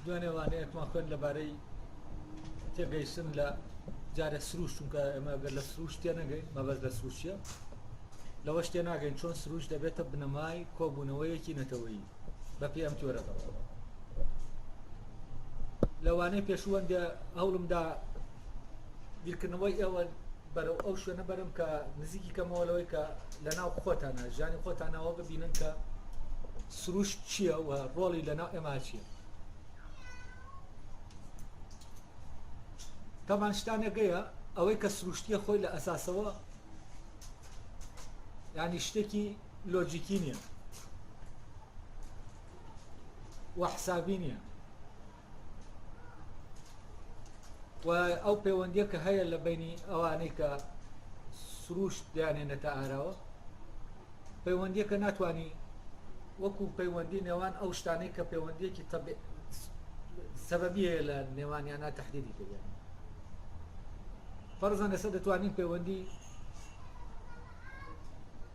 دوێنێ وانەیەکمان خوێند لەبارەی تێگەیشتن لە جارێ سروشت چونکە ئێمە گەر لە سروشت تێنەگەین مەبەست لە سروشتە لەوەش تێناگەین چۆن سروشت دەبێتە بنەمای کۆبوونەوەیەکی نەتەوەیی بەپێی ئەم تیۆرە لەوانەیە پێشووەندە هەوڵمدا بیرکردنەوەی ئێوە بەرەو ئەو شوێنە بەرم کە نزیکی کەمەوە لەوەی کە لە ناو خۆتانە ژیانی خۆتانەوە ببینن کە سروشت چییە و ڕۆڵی لە ناو ئێمە چییە تەمان شتانێکەیە ئەوەی کە سروشتیە خۆی لە ئەساسەوە ینی شتێکی لۆجیکی نییە و حسابی نییە و ئەو پەیوەندیە کە هەیە لە بینی ئەوانەی کە سروشت دەیانێنێتە ئاراوە پەیوەندیەکە ناتوانانی وەکو پەیوەندی نێوان ئەو شتانەی کە پەیوەندیەکی سەبەبی هەیە لە نێوانیانە تهدیدی کردیان فەرزان ئێستا دەتوانین پەیوەندی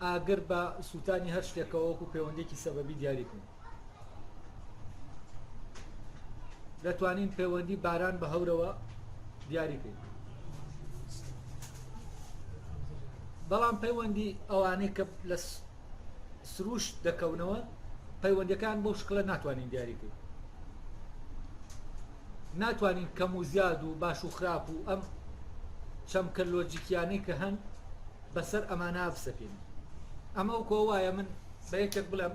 ئاگر بە سووتانی هەر شتێکەوە وەکو پەیوەندێکی سەبەبی دیاری بکەین دەتوانین پەیوەندی باران بە هەورەوە دیاری کەین بەڵام پەیوەندی ئەوانەی کە لە سروشت دەکەونەوە پەیوەندەکان بۆ شکلە ناتوانین دیاریکەین ناتوانین کەم و زیاد و باش و خراپ و ئەم چەمکە لۆجیکیانەی کە هەن بەسەر ئەمانە بسەپێنین ئەمە وەکۆ وایە من بە یەکێک بڵێم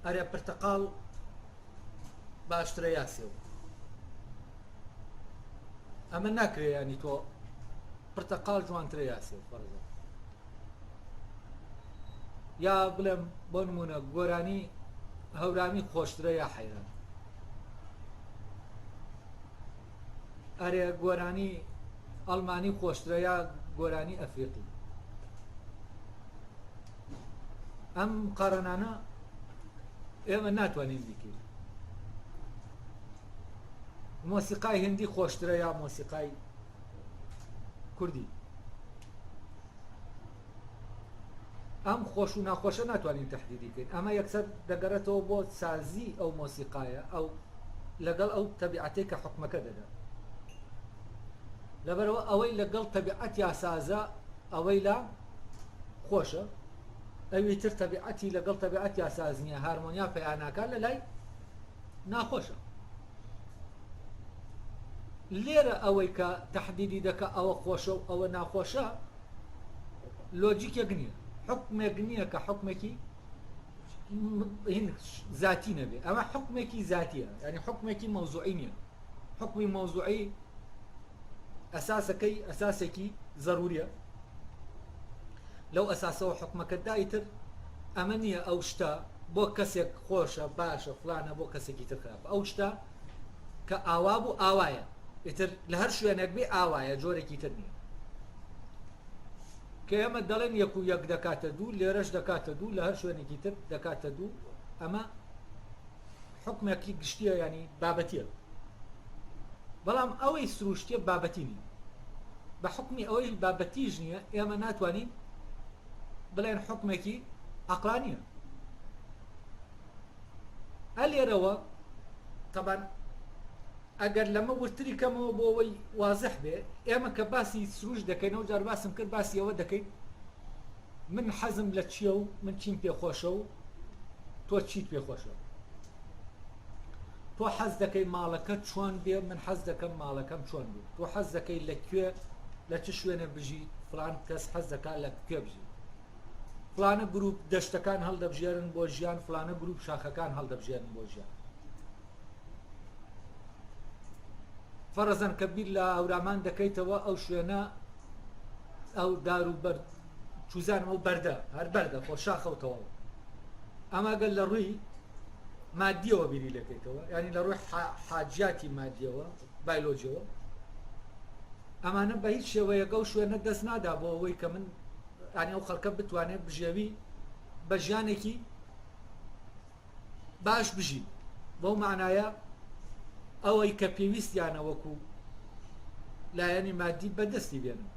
ئەرێ پرتەقاڵ باشترە یا سێو ئەمە ناکرێ ینی تۆ پرتەقاڵ جوانترە یا سێو فەرزە یا بڵێم بۆ نمونە گۆرانی هەورامی خۆشترە یا حەیران ئەرێ گۆرانی ئەڵمانی خۆشترە یا گۆرانی ئەفریقی ئەم قەرەنانە ئێمە ناتوانین بیکەین مۆسیقای هندی خۆشترە یا مۆسیقای کوردی ئەم خۆش و ناخۆشە ناتوانین تهدیدی کەین ئەمە یەکسەر دەگەڕێتەوە بۆ سازی ئەو مۆسیقایە ئەو لەگەڵ ئەو تەبیعەتەی کە حکومەکە دەدا لەبەرەوە ئەوەی لەگەڵ تەبیعەت یاسازە ئەوەی لە خۆشە ئەوی تر تەبیعەتی لەگەڵ تەبیعەت یاساز نییە هارمۆنیا پەیاناکە لە لای ناخۆشە لێرە ئەوەی کە تهدیدی دەکە ئەوە خۆشە و ئەوە ناخۆشە لۆجیکێک نییە حکمێک نییە کە حکمێکی زاتی نەبێ ئەمە حکمێکی زاتیە ینی حکمێکی مەوزوعی نییە حکمی مەوزوعی ئەساسەکەی ئەساسێکی زەروریە لەو ئەساسەوە حکومەکە دایتر ئەمە نییە ئەو شتە بۆ کەسێک خۆشە باشە فلانە بۆ کەسێکی تر خراپ ئەو شتە کە ئاوا بوو ئاوایە ئیتر لە هەر شوێنێک بێ ئاوایە جۆرێکی تر نییە کە ئێمە دەڵێن یەک و یەک دەکاتە دوو لێرەش دەکاتە دوو لە هەر شوێنێکی تر دەکاتە دوو ئەمە حکومێکی گشتیە ینی بابەتیە بەڵام ئەوەی سروشتیە بابەتی نیە بە حکمی ئەوەی بابەتیش نییە ئێمە ناتوانین بڵێن حکمێکی عقلانیە ئەلێرەوە تەبان ئەگەر لەمە وردتری کەمەوە بۆ ئەوەی وازح بێ ئێمە کە باسی سروش دەکەینەوە جار باسم کرد باسی ئەوە دەکەین من حەزم لە چییە و من چیم پێخۆشە و تۆ چیت پێخۆشە تۆ حەز دەکەی ماڵەکە چۆن بێ من حەز دەکەم ماڵەکەم چۆن بێ تۆ حەز دەکەی لە کوێ لە چ شوێنە بژی فلان کەس حەز دەکات لە کوێ بژی فلانە گروپ دەشتەکان هەڵدەبژێرن بۆ ژیان فلانە گروپ شاخەکان هەڵدەبژێرن بۆ ژیان فەرەزەن کە بیر لە هەورامان دەکەیتەوە ئەو شوێنە ئەو دار و بەر چوزانم ئەو بەردە هەر بەردە خۆ شاخەوتەوە ئەمە گەل لە ڕووی مادیەوە بیری لەکەیتەوە ینی لە ڕووی حاجاتی مادیەوە بایلۆجیەوە ئەمانە بە هیچ شێوەیەک ئەو شوێنە دەست نادا بۆ ئەوەی کە من ینی ئەو خەڵکە بتوانێت بژێوی بە ژیانێکی باش بژین بەو معنایە ئەوەی کە پێویستیانە وەکو لایەنی مادی بەدەستی بێنن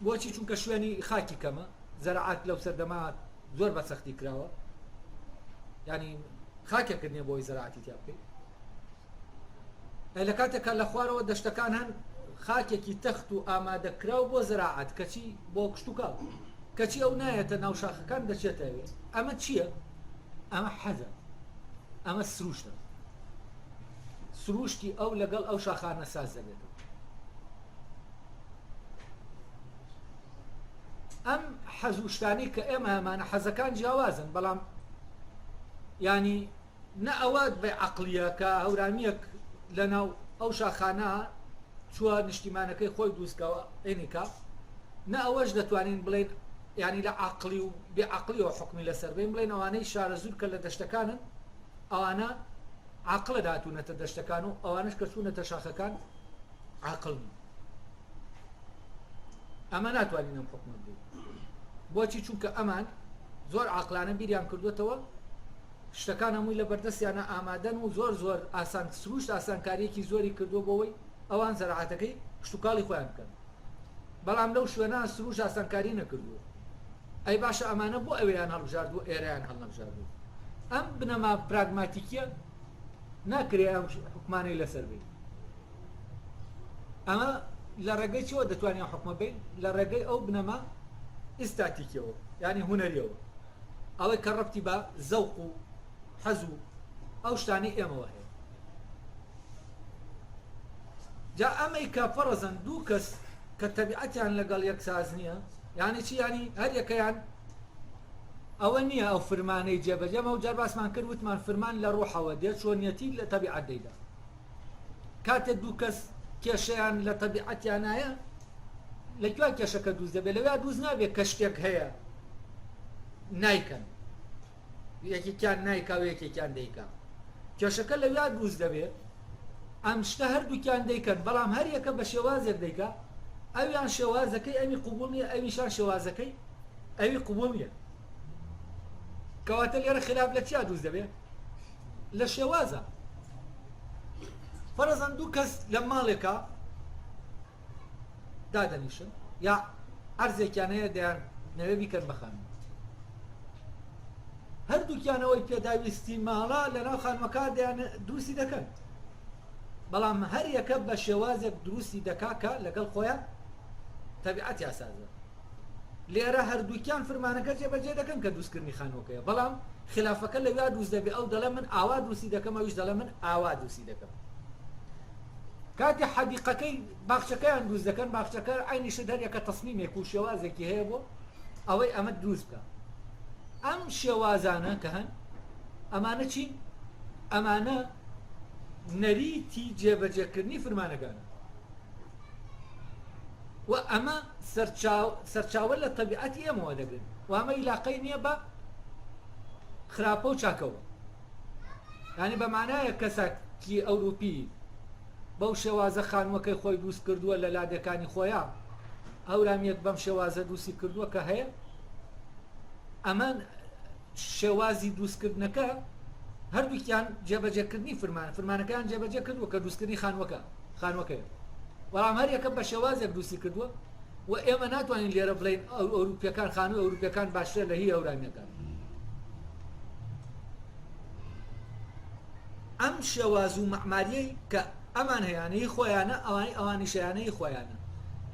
بۆچی چونکە شوێنی خاکی کەمە زەرعات لەو سەردەما زۆر بە سەختی کراوە ینی. خاکێکت نییە بۆی زەراعەتی تیا بکەیت. ئەی لە کاتێکا لە خوارەوە دەشتەکان هەن خاکێکی تەخت و ئامادەکراو بۆ زەراعەت کەچی بۆ کشتوکاڵ کەچی ئەو نایەتە ناو شاخەکان دەچێتە ئەوێ ئەمە چییە؟ ئەمە حەزە ئەمە سروشتە سروشتی ئەو لەگەڵ ئەو شاخانە ساز دەبێتەوە ئەم حەز و شتانەی کە ئێمە هەمانە حەزەکان جیاوازن بەڵام ینی نە ئەوە بێ عەقڵیە کە هەورامیەک لەناو ئەو شاخانە چووە نیشتیمانەکەی خۆی دووستکەوە ئێنیکا نە ئەوەش دەتوانین بڵێن ینی لە عقلی و بێ عقلیەوە حکمی لەسەر بین بڵێن ئەوانەی شارەزوور کە لە دەشتەکانن ئەوانە عقلە هاتوونەتە دەشتەکان و ئەوانش کە چوونەتە شاخەکان عقل نین ئەمە ناتوانین ئەم حکومە بدەین بۆچی چونکە ئەمان زۆر عقلانە بیریان کردوێتەوە شتەکان هەمووی لە بەردەستیانە ئامادەن و زۆر زۆر ئاسان سروشت ئاسانکاریەکی زۆری کردووە بۆوەی ئەوان زەراعەتەکەی کشتوکاڵی خۆیان بکەن بەڵام لەو شوێنە سروشت ئاسانکاری نەکردووە ئەی باشە ئەمانە بۆ ئەوێیان هەڵبژاردووە ئێرەیان هەڵنەبژاردووە ئەم بنەما پراگماتیکیە ناکرێ ئەم حکومانەی لەسەر بین ئەمە لە ڕێگەی چیەوە دەتوانین حکومە بین لە ڕێگەی ئەو بنەما ئیستاتیکیەوە یعنی هونەریەوە ئەوەی کە ڕەبتی بە زەوق و حەز و ئەو شتانەی ئێمەوە هەیە. جا ئەمەی کە فەڕزەن دوو کەس کە تەبیعەتیان لەگەڵ یەک ساز نییە یعنی چی یعنی هەر یەکەیان ئەوە نییە ئەو فرمانەی جێبەجێ ئەو جار باسمان کرد وتمان فرمان لە ڕوحەوە دێت چۆنیەتی لە تەبیعەت دەیدا کاتێ دوو کەس کێشەیان لە تەبیعەتیانایە لە کوێ کێشەکە دروست دەبێت لەویا دروست نابێت کە شتێک هەیە نایکەن یەکێکیان نایکا و یەکێکیان دەیکا کێشەکە لەویا دروست دەبێت ئەم شتە هەردووکیان دەیکەن بەڵام هەر یەکە بە شێوازێک دەیکا ئەویان شێوازەکەی ئەوی قوبول نییە ئەویشان شێوازەکەی ئەوی قوبول نییە کەواتە لێرە خلاف لە چیا دروست دەبێت لە شێوازە فەرزان دوو کەس لە ماڵێکە دادەنیشن یا عەرزێکیان هەیە دەیان نەوێ بیکەن بە خانوو هەردووکیانەوەی پێداویستی ماڵە لەناو خانوەکە دەیان دروستی دەکەن بەڵام هەر یەکە بە شێوازێک دروستی دەکا کە لەگەڵ خۆیان تەبیعەت یاسازە لێرە هەردووکیان فرمانەکە جێبەجێ دەکەن کە دروستکردنی خانووەکەیە بەڵام خلافەکە لەویا دروست دەبێ ئەو دەڵێ من ئاوا دروستی دەکەم ئەویش دەڵێ من ئاوا دروستی دەکەم کاتێ حەدیقەکەی باخچەکەیان دروست دەکەن باخچەکە عەینی شت هەر یەکە تەسمیمێک و شێوازێکی هەیە بۆ ئەوەی ئەمە دروست بکە ئەم شێوازانە کە هەن ئەمانە چین ئەمانە نەریتی جێبەجێکردنی فرمانەکانە و ئەمە سەرچاوە لە تەبیعەتی ئێمەوە دەگرن و ئەمە ئیلاقەی نییە بە خراپە و چاکەوە یانی بە مانایەک کەسەکی ئەوروپی بەو شێوازە خانووەکەی خۆی دروست کردووە لە لادێکانی خۆیان هەورامیەک بەم شێوازە دروستی کردووە کە هەیە ئەمە شێوازی دروستکردنەکە هەردووکیان جێبەجێکردنی فرمان فرمانەکەیان جێبەجێ کردووە کە دروستکردنی خانووەکە خانووەکەیە بەڵام هەر یەکە بە شێوازێک دروستی کردووە و ئێمە ناتوانین لێرە بڵێین ئەوروپیەکان خانووی ئەوروپیەکان باشترە لە هی هەورامیەکان. ئەم شێواز و مەعماریەی کە ئەمان هەیانە هی خۆیانە ئەوانەی ئەوانیش هەیانە هی خۆیانە.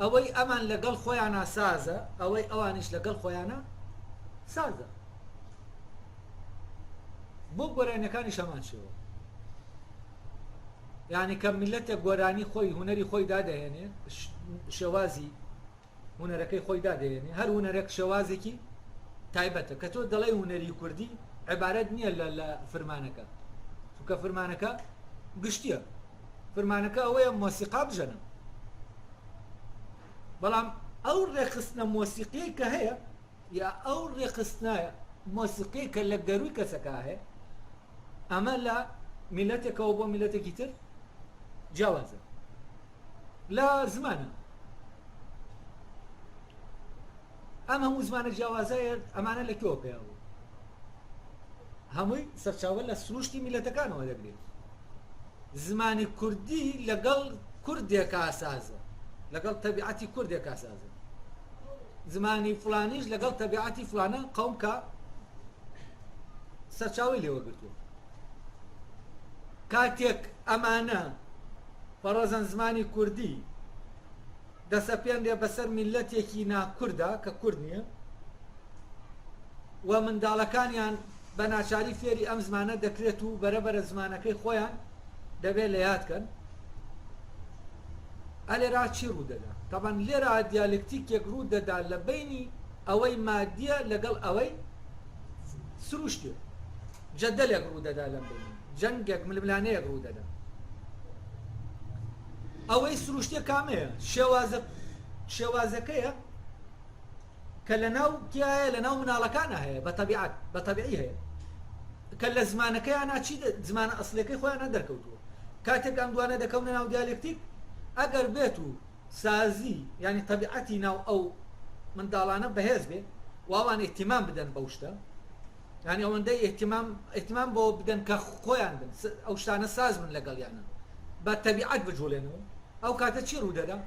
ئەوەی ئەمان لەگەڵ خۆیانا سازە ئەوەی ئەوانیش لەگەڵ خۆیانا سازە. بۆ گۆرانیەکانیش هەمان شێوە. یانی کە میللەتێک گۆرانی خۆی هونەری خۆی دادەهێنێ شێوازی هونەرەکەی خۆی دادەهێنێ هەر هونەرێک شێوازێکی تایبەتە کە تۆ دەڵێ هونەری کوردی عبارەت نییە لە لە فرمانەکە چونکە فرمانەکە گشتیە فرمانەکە ئەوەیە مۆسیقا بژەنە بەڵام ئەو ڕێکخستنە مۆسیقیەی کە هەیە یا ئەو ڕێکخستنە مۆسیقیەی کە لە گەروی کەسەکە هەیە ئەمە لە میلەتێکەوە بۆ میلەتێکی تر جیاوازە لە زمانە ئەم هەموو زمانە جیاوازە ئەمانە لە کوێوە پێیا بوو هەمووی سەرچاوە لە سروشتی میلەتەکانەوە دەگرێت زمانی کوردی لەگەڵ کوردێکا سازە لەگەڵ تەبیعەتی کوردێکا سازە زمانی فلانیش لەگەڵ تەبیعەتی فلانە قەوم کە سەرچاوەی لێوە گرتووە. کاتێک ئەمانە فەڕەزەن زمانی کوردی دەسەپێنرێ بەسەر میللەتێکی ناکوردا کە کورد نییە و منداڵەکانیان بە ناچاری فێری ئەم زمانە دەکرێت و بەرەبەرە زمانەکەی خۆیان دەبێت لە یاد کەن ئەلێرا چی ڕوو دەدا؟ تەبەن لێرا دیالکتیکێک ڕوو دەدا لە بەینی ئەوەی مادیە لەگەڵ ئەوەی سروشتیە. جەدەلێک ڕوو دەدا لەم بەینە، جەنگێک، ململانێیەک ڕوو دەدا. ئەوەی سروشتیە کامەیە؟ شێوازە شێوازەکەیە کە لە ناو کیایە لە ناو مناڵەکانە هەیە بە تەبیعەت بە تەبیعی هەیە کە لە زمانەکەیانە چی زمانە ئەسلەکەی خۆیانە دەرکەوتووە کاتێک ئەم دوانە دەکەونە ناو دیالکتیک ئەگەر بێت و سازی یانی تەبیعەتی ناو ئەو منداڵانە بەهێز بێ و ئەوان ئیهتیمام بدەن بەو شتە یانی ئەوەندەی ئیهتیمام ئیهتیمام بۆ بدەن کە خۆیان بن ئەو شتانە ساز بن لەگەڵیانە بە تەبیعەت بجوڵێنەوە ئەو کاتە چی ڕوودەدا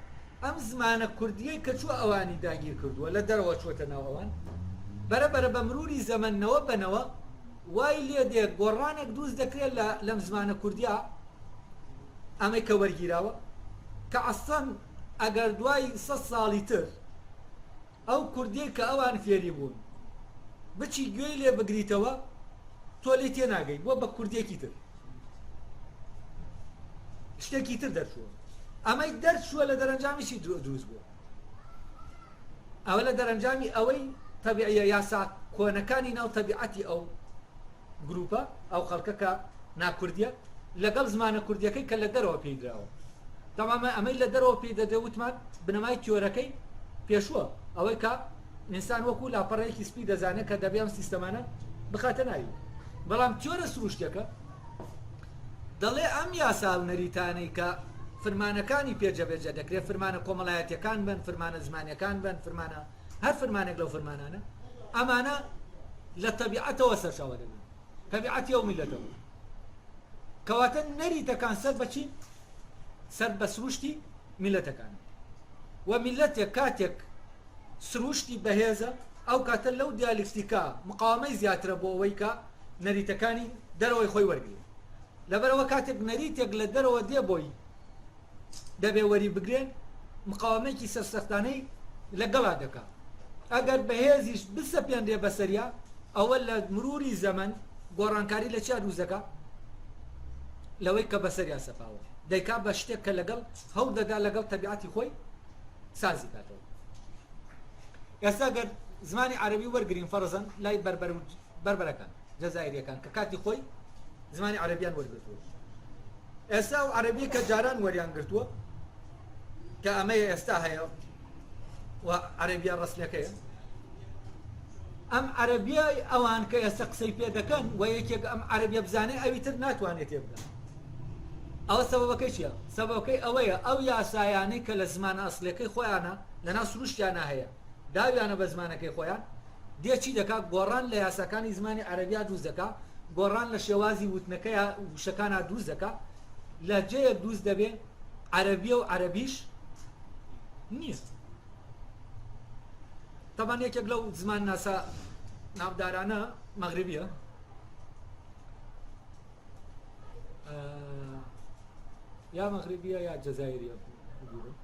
ئەم زمانە کوردیەی کە چوە ئەوانی داگیر کردووە لە دەرەوە چوەتە ناو ئەوان بەرە بەرە بە مروری زەمەن نەوە بەنەوە وای لێ دێ گۆڕانێک دروست دەکرێت لە لەم زمانە کوردیا ئەمەی کە وەرگیراوە کە ئەسڵەن ئەگەر دوای سە ساڵی تر ئەو کوردیەی کە ئەوان فێری بوون بچی گوێی لێ بگریتەوە تۆ لێی تێناگەی بووە بە کوردیەکی تر شتێکی تر دەرچووە ئەمەی دەرچووە لە دەرەنجامی چی دروست بووە ئەوە لە دەرەنجامی ئەوەی تەبیعیە یاسا کۆنەکانی ناو تەبیعەتی ئەو گروپە ئەو خەڵکە کە ناکوردیە لەگەڵ زمانە کوردیەکەی کە لە دەرەوە پێی دراوە تەمامە ئەمەی لە دەرەوە پێی دەدرێ وتمان بنەمای تیۆرەکەی پێشووە ئەوەی کە ئینسان وەکو لاپەڕەیەکی سپی دەزانێت کە دەبێ ئەم سیستەمانە بخاتە ناوی بەڵام تیۆرە سروشتەکە دەڵێ ئەم یاسا و نەریتانەی کە فرمانەکانی پێ جەبێجە دەکرێت فرمانە کۆمەڵایەتیەکان بن فرمانە زمانیەکان بن فرمانە هەر فرمانێک لەو فرمانانە ئەمانە لە تەبیعەتەوە سەرچاوە دەگرن تەبیعەتی ئەو میلەتەوە کەواتە نەریتەکان سەر بەچی سەر بە سروشتی میلەتەکان و میلەتێک کاتێک سروشتی بەهێزە ئەو کاتە لەو دیالکتیکا مقاومەی زیاترە بۆ ئەوەی کە نەریتەکانی دەرەوەی خۆی وەرگێ لەبەرەوە کاتێک نەریتێک لە دەرەوە دێ بۆی دەبێ وەری بگرێ مقاومەیەکی سەرسەختانەی لەگەڵا دەکا ئەگەر بەهێزیش بسەپێنرێ بەسەریا ئەوە لە مروری زەمەن گۆڕانکاری لە چیا دروست دەکا لەوەی کە بەسەریا سەپاوە دەیکا بە شتێک کە لەگەڵ هەوڵ دەدا لەگەڵ تەبیعەتی خۆی سازی کاتەوە ئێستا گەر زمانی عەرەبی وەرگین فەرزەن لای بەربەر بەربەرەکان جەزائیریەکان کە کاتی خۆی زمانی عەرەبیان وەرگرتووە ئێستا ئەو عەرەبی کە جاران وەریان گرتووە کە ئەمەیە ئێستا هەیە و عەرەبیە ڕەسمیەکەیە ئەم عەرەبیە ئەوان کە ئێستا قسەی پێ دەکەن و یەکێک ئەم عەرەبیە بزانێ ئەوی تر ناتوانێت تێ بگات ئەوە سەبەبەکەی چییە؟ سەبەبەکەی ئەوەیە ئەو یاسایانەی کە لە زمانە ئەسڵیەکەی خۆیانە لەناو سروشتیانە هەیە داویانە بە زمانەکەی خۆیان دێ چی دەکا گۆڕان لە یاساکانی زمانی عەرەبیا دروست دەکا گۆڕان لە شێوازی وتنەکەیا وشەکانا دروست دەکا لە جێیەک دروست دەبێ عەرەبیە و عەرەبیش نییە تەبان یەکێک لەو زمان ناسا ناودارانە مەغربیە یا مەغربیە یا جەزایریە بگورم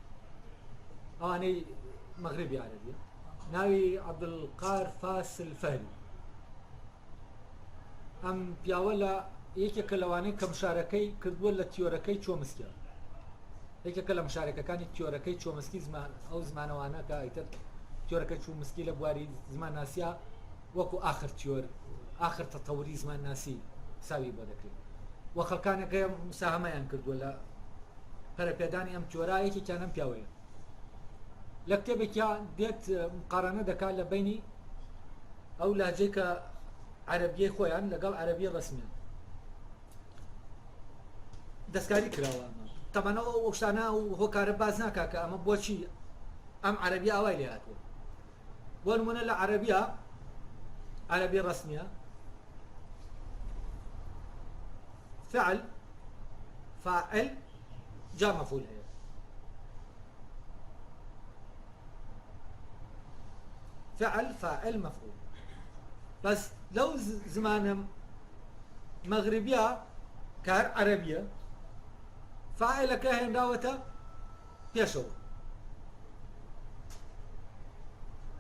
ئەوانەی مەغربی عەرەبیە ناوی عەبدولقار فاسل فەهری ئەم پیاوە لە یەکێکە لەوانەی کە مشارەکەی کردووە لە تیۆرەکەی چۆمسکیا یەکێکە لە مشارەکەکانی تیۆرەکەی چۆمسکی زمان ئەو زمانەوانە کە ئیتر تیۆرەکەی چومسکی لە بواری زمان ناسیا وەکو ئاخر تیۆر ئاخر تەتەوری زمان ناسی حساوی بۆ دەکرێت و خەڵکانەکە مساهمەیان کردووە لە پەرەپێدانی ئەم تیۆرا یەکێکیان ئەم پیاوەیە لە کتێبێکیا دێت مقارنە دەکات لە بینی ئەو لەهجەی کە عەرەبیەی خۆیان لەگەڵ عەرەبی ڕسمیان دەستکاری کراوە تەمەنەوە ئەو شتانە و هۆکارە باز ناکا کە ئەمە بۆچی ئەم عەرەبی ئاوای لێ هاتووە بۆ نمونە لە عەرەبیە عەرەبی ڕسمیە فعل فاعل جا مەفعول هەیە فعل فاعل مفعول بەس لەو زمانە مەغربیە. کە هەر عەرەبییە، فاعلەکە هێنراوەتە پێشەوە،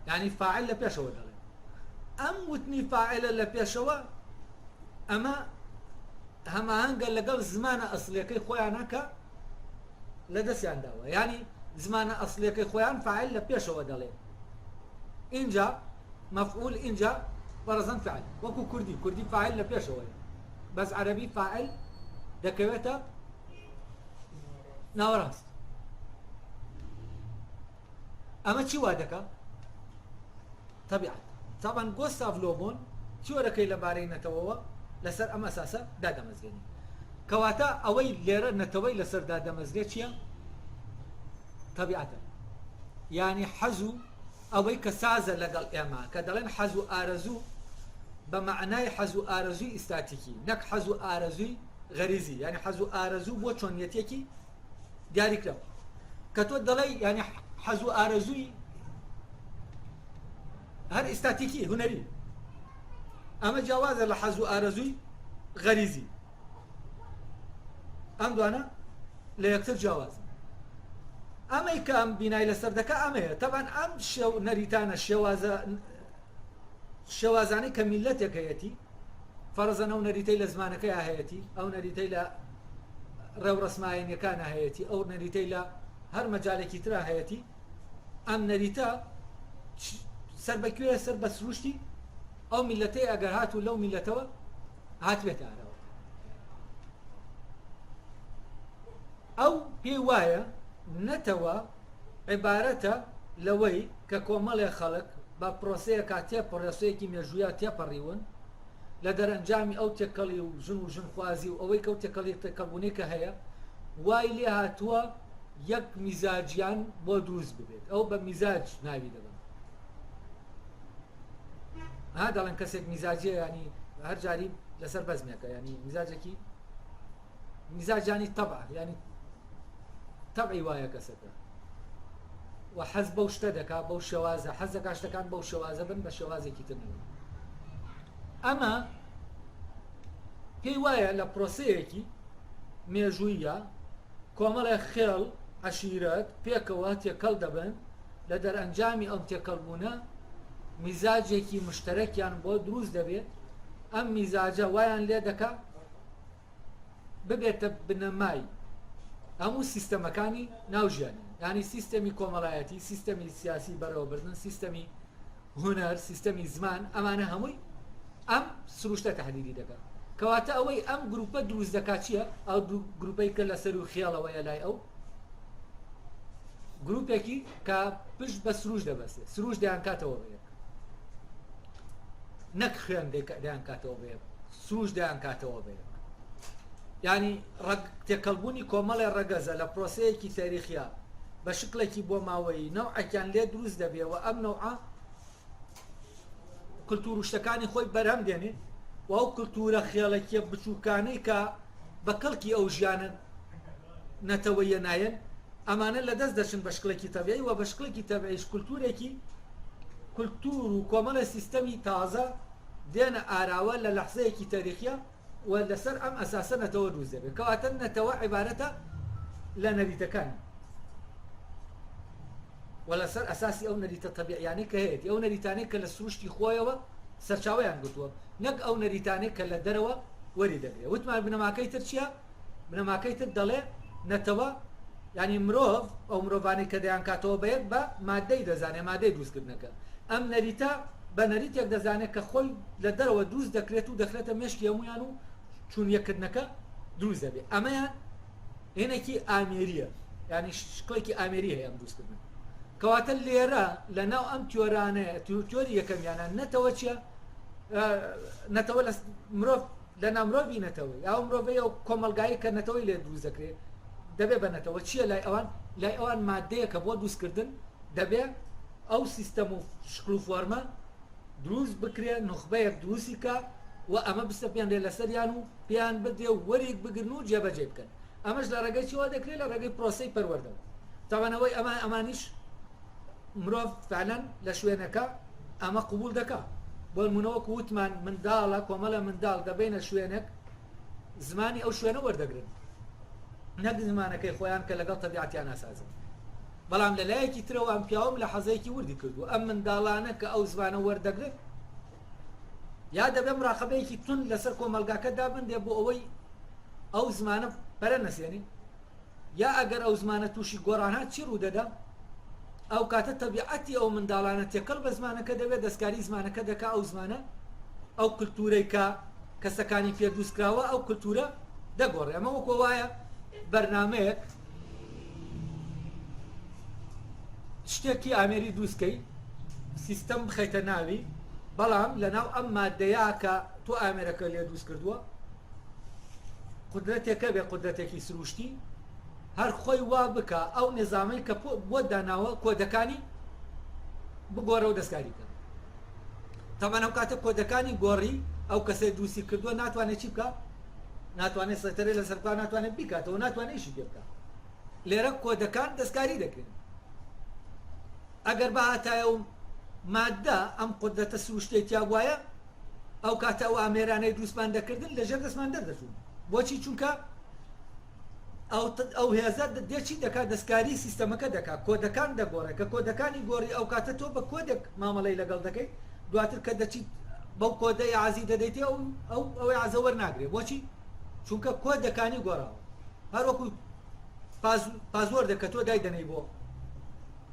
یعنی فاعل لە پێشەوە دەڵێن. ئەم وتنی فاعلە لە پێشەوە ئەمە هەماهەنگە لەگەڵ زمانە ئەسڵیەکەی خۆیانە کە لە دەستیان داوە، یعنی زمانە ئەسڵیەکەی خۆیان فاعل لە پێشەوە دەڵێ، ئینجا مەفعول، ئینجا فەرەزەن فعل. وەکو کوردی، کوردی فاعل لە پێشەوەیە، بەس عەرەبی فاعل دەکەوێتە ناوەڕاست. ئەمە چی وا دەکا؟ تەبیعەت. تابان گۆستاڤ لۆبۆن تیۆرەکەی لەبارەی نەتەوەوە لەسەر ئەم ئەساسە دادەمەزرێنێ. کەواتە ئەوەی لێرە نەتەوەی لەسەر دادەمەزرێ چییە؟ تەبیعەتە. یانی حەز و ئەوەی کە سازە لەگەڵ ئێمە، کە دەڵێن حەز و ئارەزوو بە مەعنای حەز و ئارەزووی ئیستاتیکی، نەک حەز و ئارەزووی غەریزی، یانی حەز و ئارەزوو بۆ چۆنیەتیەکی دیاریکراو. کە تۆ دەڵێی یانی حەز و ئارەزووی هەر ئیستاتیکی هونەری، ئەمە جیاوازە لە حەز و ئارەزووی غەریزی. ئەم دوانە لە یەکتر جیاوازن. ئەمەی کە ئەم بینای لەسەر دەکا ئەمەیە. تەبعەن ئەم شێو نەریتانە شێوازە شێوازانەی کە میلەتێک هەیەتی، فەرزەن ئەو نەریتەی لە زمانەکەیا هەیەتی، ئەو نەریتەی لە ڕێوڕەسمە ئاینیەکانا هەیەتی، ئەو نەریتەی لە هەر مەجالێکی ترا هەیەتی، ئەم نەریتە سەر بە کوێیە؟ سەر بە سروشتی ئەو میلەتەی ئەگەر هاتوو لەو میلەتەوە هاتبێتە ئاراوە. ئەو پێی وایە نەتەوە عیبارەتە لەوەی کە کۆمەڵێ خەڵک بە پرۆسەیەکا تێ پرۆسەیەکی مێژوویا تێپەڕیون، لە دەرەنجامی ئەو تێکەڵی و ژن و ژنخوازی و ئەوەی کە ئەو تێکەڵی تێکەڵبوونەی کە هەیە وای لێ هاتووە یەک میزاجیان بۆ دروست ببێت. ئەو بە میزاج ناوی دەبەن. ها دەڵێن کەسێک میزاجیە ینی هەر جاری لەسەر بەزمێکە، ینی میزاجێکی میزاجانی تەبع، ینی تەبعی وایە کەسەکە و حەز بەو شتە دەکا بەو شێوازە حەز دەکا شتەکان بەو شێوازە بن بە شێوازێکی تر نەبن. ئەمە پێی وایە لە پرۆسەیەکی مێژوویە کۆمەڵێک خێڵ عەشیرەت پێکەوە تێکەڵ دەبن، لە دەرئەنجامی ئەم تێکەڵبوونە میزاجێکی مشتەرەکیان بۆ دروست دەبێت، ئەم میزاجە وایان لێ دەکا ببێتە بنەمای هەموو سیستەمەکانی ناو ژیانیان، یانی سیستەمی کۆمەڵایەتی، سیستەمی سیاسی بەڕێوەبردن، سیستەمی هونەر، سیستەمی زمان، ئەمانە هەمووی ئەم سروشتە تەحلیلی دەکات. کەواتە ئەوەی ئەم گروپە دروست دەکات چییە؟ ئەو گروپەی کە لە سەروو خێڵەوەیە لای ئەو گروپێکی کە پشت بە سروش دەبەستێت، سروش دەیانکاتەوە بە یەک، نەک خوێن دەیانکاتەوە بە یەک، سروش دەیانکاتەوە بە یەک. یعنی ڕەگ تێکەڵبوونی کۆمەڵێ ڕەگەزە لە پرۆسەیەکی تاریخیا بە شکڵێکی بۆماوەیی نەوعێکیان لێ دروست دەبێ و ئەم نەوعە کلتور و شتەکانی خۆی بەرهەم دێنێ و ئەو کلتورە خێڵەکیە بچووکانەی کە بە کەڵکی ئەو ژیانە نەتەوەیە نایەن ئەمانە لە دەست دەچن بە شکڵێکی تەبیعی و بە شکڵێکی تەبیعیش کلتورێکی کلتور و کۆمەڵە سیستەمی تازە دێنە ئاراوە لە لەحزەیەکی تاریخیە و لەسەر ئەم ئەساسە نەتەوە دروست دەبێت. کەواتە نەتەوە عیبارەتە لە نەریتەکانی و لەسەر ئەساسی ئەو نەریتە تەبیعیانەی کە هەیەتی، ئەو نەریتانەی کە لە سروشتی خۆیەوە سەرچاوەیان گرتووە، نەک ئەو نەریتانەی کە لە دەرەوە وەری دەگرێت. وتمان بنەماکەی تر چییە؟ بنەماکەی تر دەڵێ نەتەوە یعنی مرۆڤ، ئەو مرۆڤانەی کە دەیانکاتەوە بە یەک بە مادەی دەزانێ، مادەی دروستکردنەکە. ئەم نەریتە بە نەریتێک دەزانێت کە خۆی لە دەرەوە دروست دەکرێت و دەخرێتە مێشکی هەموویان و چوونیەکردنەکە دروست دەبێت. ئەمەیان هێنێکی ئامێریە، یعنی شکڵێکی ئامێری هەیە ئەم دروستکردن. کەواتە لێرە لە ناو ئەم تیۆرانەیە، تیۆری یەکەمیانە نەتەوە چییە؟ نەتەوە لە مرۆڤ لە نامرۆڤی نەتەوەی ئەو مرۆڤەی ئەو کۆمەلگایی کە نەتەوەی لێ دروست دەکرێت دەبێ بە نەتەوە چییە لای ئەوان؟ لای ئەوان مادەیەکە بۆ دروستکردن دەبێ ئەو سیستەم و شکل و فۆرمە دروست بکرێ، نوخبەیەک دروستی کا و ئەمە بسەپێنرێ لەسەریان و پێیان بدرێ و وەریک بگرن و جێبەجێی بکەن. ئەمەش لە ڕێگەی چیەوە دەکرێ؟ لە ڕێگەی پرۆسەی پەروەردەوە. تەبعەن ئەوەی ئەمە ئەمانیش مرۆڤ فعلەن لە شوێنەکە ئەمە قبوڵ دەکا. بۆ نمونە وەکو وتمان منداڵە، کۆمەڵە منداڵ دەبەینە شوێنێک. زمانی ئەو شوێنە وەردەگرن نەک زمانەکەی خۆیان کە لەگەڵ تەبیعەتیان ناسازن. بەڵام لە لایەکی ترەوە ئەم پیاوە ملاحەزەیەکی وردی کردووە، ئەم منداڵانە کە ئەو زمانە وەردەگرن یا دەبێ مراقەبەیەکی توند لەسەر کۆمەڵگاکە دابنرێ بۆ ئەوەی ئەو زمانە پەرە نەسێنی، یا ئەگەر ئەو زمانە تووشی گۆڕان هات چی ڕوودەدا؟ ئەو کاتە تەبیعەتی ئەو منداڵانە تێکەڵ بە زمانەکە دەبێت، دەستکاری زمانەکە دەکا، ئەو زمانە ئەو کلتورەی کە کەسەکانی پێ دروست کراوە ئەو کلتورە دەگۆڕێ. ئەمە وەکۆ وایە بەرنامەیەک شتێکی ئامێری دروستکەی سیستەم بخەیتە ناوی، بەڵام لەناو ئەم مادەیە کە تۆ ئامێرەکە لێ دروست کردووە قودرەتێکە بێ قودرەتێکی سروشتی هەر خۆی وا بکا ئەو نیزامەی کە بۆت داناوە کۆدەکانی بگۆڕە و دەستکاری بکە. تەبعەن ئەو کاتە کۆدەکانی گۆڕی ئەو کەسەی دروستی کردووە ناتوانێت چی بکا؟ ناتوانێت سەیتەرەی لەسەر بکا، ناتوانێت بیکاتەوە، ناتوانێت ئیشی پێ بکا. لێرە کۆدەکان دەستکاری دەکرێن. ئەگەر بهاتایە و مادە ئەم قودرەتە سروشتیەی تیا بوایە ئەو کاتە ئەو ئامێرانەی دروستمان دەکردن لەژێر دەستمان دەردەچوون. بۆچی؟ چونکە ئەو ئەو هێزە دێ چی دەکا دەستکاری سیستەمەکە دەکا کۆدەکان دەگۆڕێ کە کۆدەکانی گۆڕی ئەو کاتە تۆ بە کۆدێک مامەڵەی لەگەڵ دەکەیت دواتر کە دەچیت بەو کۆدە ئیعازی دەدەیتێ ئەو ئەو ئەو ئیعازە وەرناگرێ بۆچی چونکە کۆدەکانی گۆڕاوە هەر وەکو پاس password ە کە تۆ دایدەنێی بۆ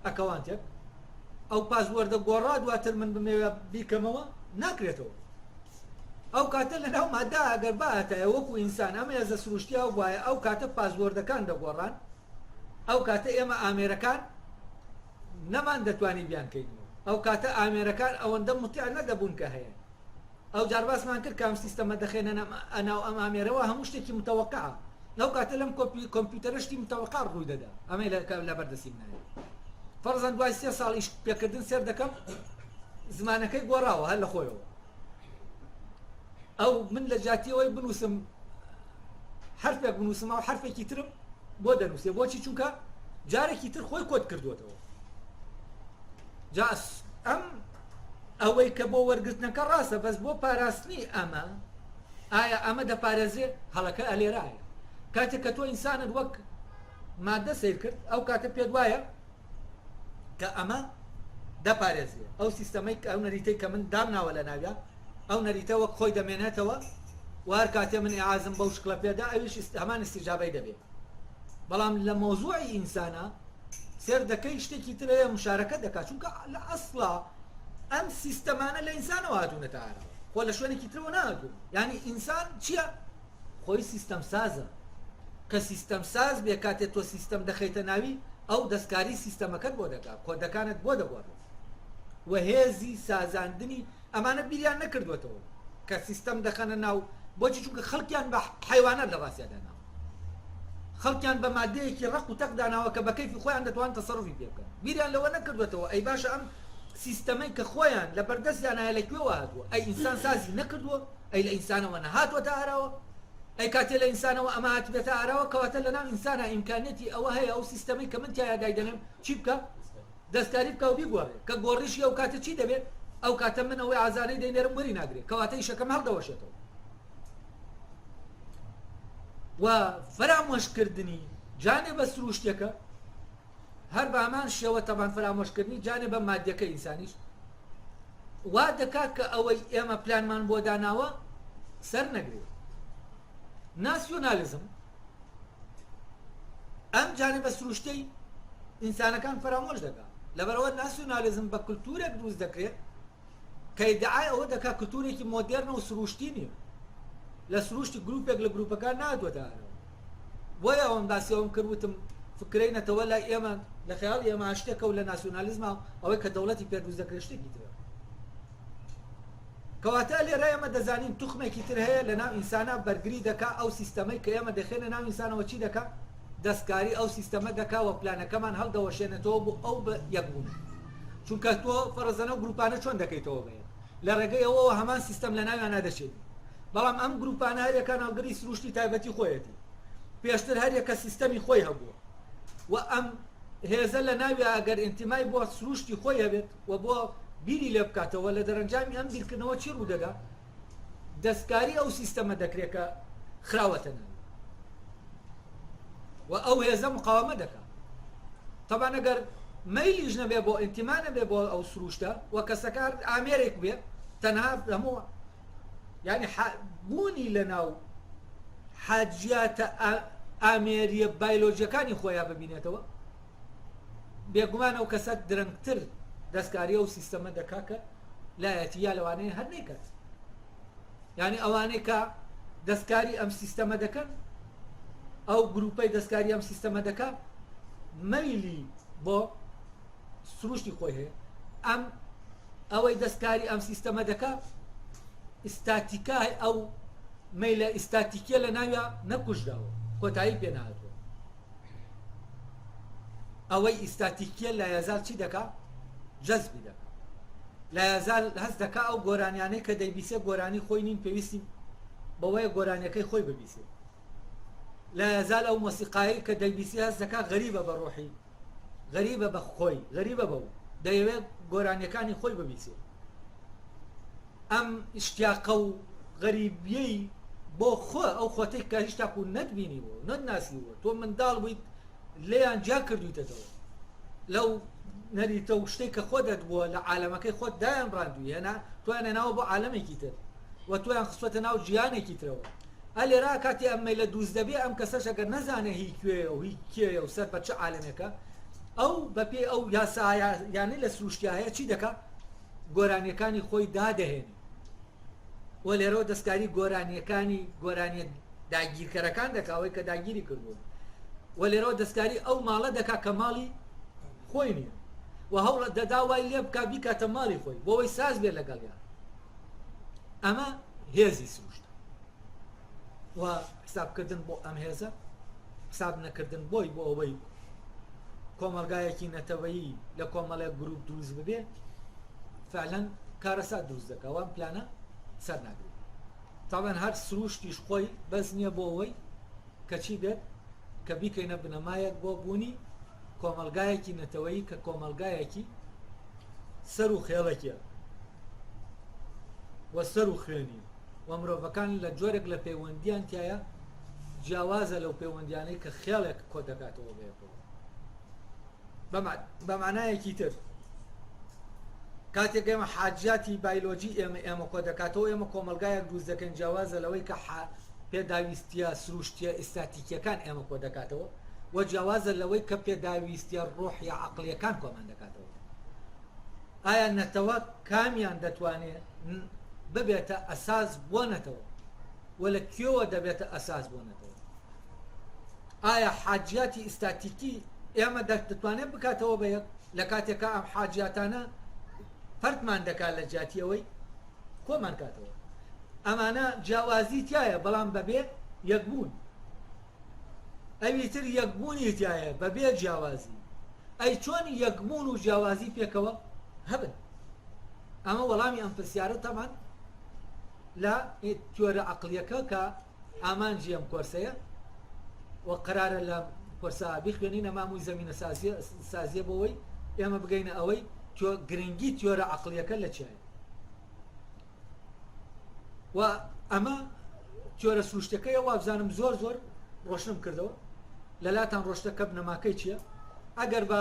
account ێک ئەو password ە گۆڕا دواتر من بمەوێ بیکەمەوە ناکرێتەوە ئەو کاتە لە ناو مادە ئەگەر بهاتایە وەکو ئینسان ئەم هێزە سروشتیە بوایە ئەو کاتە password ەکان دەگۆڕان ئەو کاتە ئێمە ئامێرەکان نەمان دەتوانی بیانکەینەوە ئەو کاتە ئامێرەکان ئەوەندە مطیع نەدەبوون کە هەیە ئەو جار باسمان کرد کام سیستەمە دەخێنە ناو ئەم ئامێرەوە هەموو شتێکی متەوەقعە لەو کاتە لەم کۆپی کۆمپیوتەرە شتی متەوەقع ڕووی دەدا ئەمەی لە بەردەستی منایە فەرزەن دوای سێ ساڵ ئیش پێکردن سێر دەکەم زمانەکەی گۆڕاوە هەر لە خۆیەوە ئەو من لە جاتی ئەوەی بنووسم حرفێک بنووسم ئەو حرفێکی ترم بۆ دەنووسێ بۆچی چونکە جارێکی تر خۆی کۆت کردوێتەوە جا ئەم ئەوەی کە بۆ وەرگرتنەکە ڕاستە بەس بۆ پاراستنی ئەمە ئایا ئەمە دەپارێزرێ هەڵەکە ئەلێرایە کاتێک کە تۆ ئینسانت وەک مادە سیر کرد ئەو کاتە پێت وایە کە ئەمە دەپارێزرێ ئەو سیستەمەی کە ئەو نەریتەی کە من دامناوە لە ناویا ئەو نەریتە وەک خۆی دەمێنێتەوە و هەر کاتێ من ئیعازم بەو شکڵە پێدا ئەویش هەمان ئیستیجابەی دەبێ بەڵام لە مەوزوعی ئینسانە سێر دەکەی شتێکی تر هەیە مشارەکە دەکات چونکە لە ئەسڵا ئەم سیستەمانە لە ئینسانەوە هاتوونەتە ئاراوە خۆ لە شوێنێکی ترەوە نهاتوون یعنی ئینسان چییە خۆی سیستەم سازە کە سیستەم ساز بێ کاتێ تۆ سیستەم دەخەیتە ناوی ئەو دەستکاری سیستەمەکەت بۆ دەکا کۆدەکانت بۆ دەگۆڕێت و هێزی سازاندنی ئەمانە بیریان نەکردوەتەوە کە سیستەم دەخەنە ناو بۆچی چونکە خەڵکیان بە حیوانات لە ڕاستیا داناوە خەڵکیان بە مادەیەکی ڕق و تەق داناوە کە بە کەیفی خۆیان دەتوان تەسەروفی پێ بکەن بیریان لەوە نەکردوەتەوە ئەی باشە ئەم سیستەمەی کە خۆیان لە بەردەستیانایە لە کوێوە هاتووە ئەی ئینسان سازی نەکردووە ئەی لە ئینسانەوە نەهاتوەتە ئاراوە؟ ئەی کاتێ لە ئینسانەوە ئەمە هاتبێتە ئاراوە کەواتە لەناو ئینسانا ئیمکانیەتی ئەوە هەیە ئەو سیستەمەی کە من تیایا دایدەنێم چی بکا؟ دەستکاری بکا و بیگۆڕێ کە گۆڕیشی ئەو کاتە چی دەبێ؟ ئەو کاتە من ئەوەی ئازانەی دەینێرم وەری ناگرێ کەواتە ئیشەکەم هەڵدەوەشێتەوە و فەرامۆشکردنی جانێ بە سروشتەکە هەر بە هەمان شێوە تەبان فەرامۆشکردنی جانێ بە مادیەکە ئینسانیش وا دەکات کە ئەوەی ئێمە پلانمان بۆ داناوە سەر نەگرێت. ناسیۆنالیزم ئەم جانبە سروشتەی ئینسانەکان فەرامۆش دەکات. لەبەرئەوە ناسیۆنالیزم بە کلتورێک دروست دەکرێت کە ئیدعای ئەوە دەکات کلتورێکی مۆدێرنە و سروشتی نییە. لە سروشتی گروپێک لە گروپەکان نهاتووەتە ئاراوە. بۆیە ئەوەم باسی ئەوەم کرد وتم فکرەی نەتەوە لای ئێمە لە خەیاڵی ئێمە شتێکە و لە ناسیۆنالیزما ئەوەی کە دەوڵەتی پێ دروست دەکرێت شتێکی ترە. کەواتە لێرە ئێمە دەزانین توخمێکی تر هەیە لە ناو ئینسانا بەرگری دەکا ئەو سیستەمەی کە ئێمە دەخێنە ناو ئینسانەوە چی دەکا دەستکاری ئەو سیستەمە دەکا و پلانەکەمان هەڵدەوەشێنێتەوە بۆ ئەو بە یەکبوون چونکە تۆ فەرزەنە و گروپانە چۆن دەکەیتەوە بە یەک لە ڕێگەی ئەوەوە هەمان سیستەم لە ناویانا دەچێنی بەڵام ئەم گروپانە هەریەکان هەڵگری سروشتی تایبەتی خۆیەتی پێشتر هەریەکە سیستەمی خۆی هەبووە و ئەم هێزە لە ناویا ئەگەر ئینتیمای بۆ سروشتی خۆی هەبێت و بۆ بیری لێ بکاتەوە لە دەرەنجامی ئەم بیرکردنەوە چی ڕوودەدا دەستکاری ئەو سیستەمە دەکرێت کە. خراوەتە ناوی و ئەو هێزە مقاومە دەکا. تەبان ئەگەر مەیلیش نەبێ بۆ ئینتیما نەبێ بۆ ئەو سروشتە و کەسەکە ئامێرێک بێ تەنها هەموو یعنی بوونی لە ناو حاجیاتە ئامێریە بایلۆجیەکانی خۆیان ببینێتەوە بێگومان ئەو کەسە درەنگتر دەستکاری ئەو سیستەمە دەکا کە لایەتی یا لەوانەیە هەر نەیکات یعنی ئەوانەی کە دەستکاری ئەم سیستەمە دەکەن ئەو گروپەی دەستکاری ئەم سیستەمە دەکا مەیلی بۆ سروشتی خۆی هەیە ئەم ئەوەی دەستکاری ئەم سیستەمە دەکا ئیستاتیکای ئەو مەیلە ئیستاتیکیە لە ناویا نەکوژراوە کۆتایی پێ نەهاتووە ئەوەی ئیستاتیکیە لایەزال چی دەکا جەزبی دەکا لایەزال هەست دەکا ئەو گۆرانیانەی کە دەیبیسێ گۆرانی خۆی نین پێویستی بەوەیە گۆرانیەکەی خۆی ببیسێ لایەزال ئەو مۆسیقایی کە دەیبیسێ هەست دەکا غەریبە بە ڕۆحی غەریبە بە خۆی غەریبە بەو دەیەوێت گۆرانیەکانی خۆی ببیسێ ئەم ئیشتیاقە و غەریبیەی بۆ خۆ ئەو خۆتەی کە هیچتاکو نەتبینیوە و نەتناسیوە تۆ منداڵ بوویت لێیان جیا کردویتەتەوە لەو نەریتە و شتێک کە خۆت بووە لە عالەمەکەی خۆت دایان ڕاندووی هێنا تۆیان هێناوە بۆ عالەمێکی تر و تۆیان خستوەتە ناو جیهانێکی ترەوە ئە لێرا کاتی ئەم مەیلە دروست دەبێ ئەم کەسەش ئەگەر نەزانێ هی کوێیە و هی کێیە و سەر بە چ عالەمێکە ئەو بەپێی ئەو یاسایانەی لە سروشتیا هەیە چی دەکا گۆرانیەکانی خۆی دادەهێنێ و لێرەوە دەستکاری گۆرانیەکانی گۆرانیە داگیرکەرەکان دەکا ئەوەی کە داگیری کردووە و لێرەوە دەستکاری ئەو ماڵە دەکا کە ماڵی خۆی نییە و هەوڵە دەدا وای لێ بکا بیکاتە ماڵی خۆی بۆ ئەوەی ساز بێ لەگەڵیان ئەمە هێزی سروشتە و حسابکردن بۆ ئەم هێزە حساب نەکردن بۆی بۆ ئەوەی کۆمەڵگایەکی نەتەوەیی لە کۆمەڵێک گروپ دروست ببێ فعلا کارەسات دروست دەکا وام پلانە سەر ناگرێت تاوان هەر سروشتیش خۆی بەس نییە بۆ ئەوەی کەچی بێت کە بیکەینە بنەمایەک بۆ بوونی کۆمەڵگایەکی نەتەوەیی کە کۆمەڵگایەکی سەر و خێڵەکیە و سەر و خوێنی و مرۆڤەکان لە جۆرێک لە پەیوەندیان تایە جیاوازە لەو پەیوەندیانەی کە خێڵێک کۆ دەکاتەوە بەیەکەوە. بە مانایەکی تر کاتێک ئێمە حاجیاتی بایلۆجی ئێمە ئێمە کۆ دەکاتەوە ئێمە کۆمەڵگایەک دروست دەکەین جیاوازە لەوەی کە پێداویستیە سروشتیە ئیستاتیکیەکان ئێمە کۆ دەکاتەوە و جیاوازە لەوەی کە پێداویستیە ڕۆحیە عەقڵیەکان کۆمان دەکاتەوە. ئایا نەتەوە کامیان دەتوانێ ببێتە ئەساس بۆ نەتەوە و لە کوێوە دەبێتە ئەساس بۆ نەتەوە؟ ئایا حاجیاتی ئیستاتیکی ئێمە دەتوانێت بکاتەوە بە یەک لە کاتێکا ئەم حاجیاتانە پەرتمان دەکات لە جیاتی ئەوەی کۆمان کاتەوە ئەمانە جیاوازی تایە بەڵام بەبێ یەکبوون ئەوی تر یەکبوونی تایە بەبێ جیاوازی ئەی چۆن یەکبوون و جیاوازی پێکەوە هەبن ئەمە وەڵامی ئەم پرسیارە تەمان لە تیۆرە عەقڵیەکە کە ئامانجی ئەم کۆرسەیە و قەرارە لە کۆرسا بیخوێنین ئەمە هەمووی زەمینە سازیە سازیە بۆ ئەوەی ئێمە بگەینە ئەوەی گرنگی تیۆرە عەقڵیەکە لە چیایە و ئەمە تیۆرە سروشتەکەیە وابزانم زۆر زۆر ڕۆشنم کردەوە لەلاتان ڕۆشتە کە بنەماکەی چییە ئەگەر بە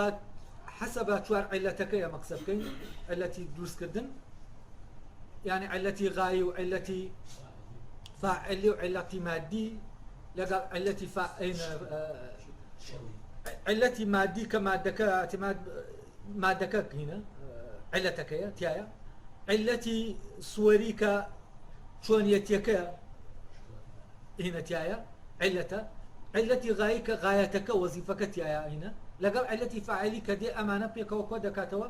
حەسەبە چوار عیلەتەکەی ئەمە قسە بکەین عیلەتی دروستکردن یعنی عیلەتی غایی و عیلەتی فاعلی و عیلەتی مادی لەگەڵ عیلەتی عیلەتی مادی کە مادەکە اعتماد مادەکە هینە عیلەتەکەیە تایە عیلەتی سوەری کە چۆنیەتیەکە هینە تایە عیلەتە عیلەتی غایی کە غایەتەکە وەزیفەکە تایە هینە لەگەڵ عیلەتی فاعلی کە دێ ئەمانە پێکەوە کۆ دەکاتەوە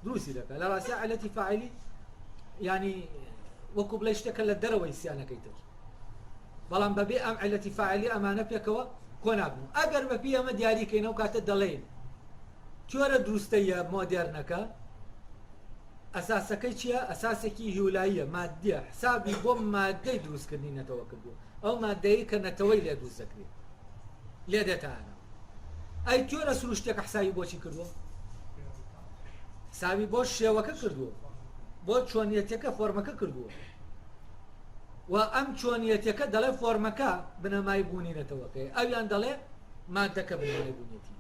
دروستی دەکات لە ڕاستیا عیلەتی فاعلی ینی وەکو بڵێ شتێکە لە دەرەوەی سیانەکەی تر بەڵام بەبێ ئەم عیلەتی فاعلی ئەمانە پێکەوە کۆ نابن ئەگەر بەپی ئەمە دیاریکەینەوە کاتە دەڵێین تیۆرە دروستەیە مۆدێرنەکە ئەساسەکەی چییە؟ ئەساسێکی هیولاییە، مادیە، حسابی بۆ مادەی دروستکردنی نەتەوە کردووە، ئەو مادەیەی کە نەتەوەی لێ دروست دەکرێت، لێ دێتە ئاراوە. ئەی تیۆرە سروشتیەکە حسابی بۆ چی کردووە؟ حسابی بۆ شێوەکە کردووە، بۆ چۆنیەتیەکە، فۆرمەکە کردووە. و ئەم چۆنیەتەکە دەڵێ فۆرمەکە بنەمای بوونی نەتەوەکەی، ئەویان دەڵێ مادەکە بنەمای بوونیەتی.